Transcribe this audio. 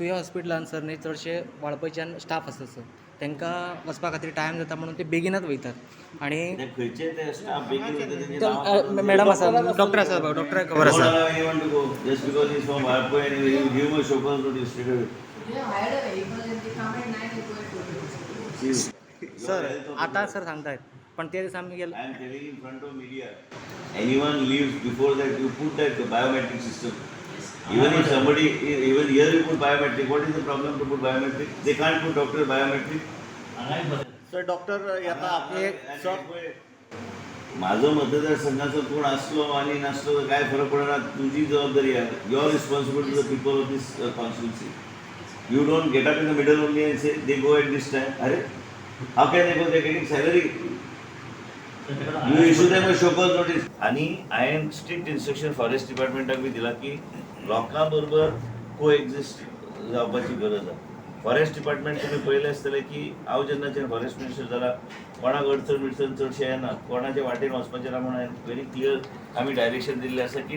तुया हॉस्पिटलान सर न्ही चडशे वाळपयच्यान स्टाफ आसता सर, तांकां वचपा खातीर टायम जाता म्हणून ते बेगीनच वयतात आनी ते खंयचे ते स्टाफ बेगीन वयता तेंचे नांव. मॅडम आसा, डॉक्टर आसा, डॉक्टराक खबर Don't आसा. allow anyone to go just because he's from Valpoi and you give him a show cause notice straight away. They hired a vehicle and they come at 9, they go at 2. See, sir your health आतां officer- sir सांगतायत पण ते दिसा आमी गेले. I am telling in front of media, anyone leaves before that, you put that biometric system. Even if somebody, even here you put biometric, what is the problem to put biometric? They can't put doctor biometric. Sir, doctor येता आपले sir. माझं मतदारसंघाचा कोण असलो आणि नसलो तर काय फरक पडणार? तुझी जबाबदारी आहे. Your responsibility the people of this constituency. You don't get up in the middle only and say they go at this time. अरे, how can they go? They getting salary. You issue them a show cause notice. आणि I am strict instruction forest डिपार्टमेंटाक बी दिला की लोकां बरोबर को exist जावपाची गरज आसा. Forest department तुमी पळयलें आसतलें की हांव जेन्नाच्यान फॉरेस्ट मिनिस्टर जाला, कोणाक अडचण बिडचण चडशें येना, कोणाच्या वाटेन वचपाचें ना म्हणून हांवें व्हेरी क्लियर आमी डायरेक्शन दिल्लें आसा की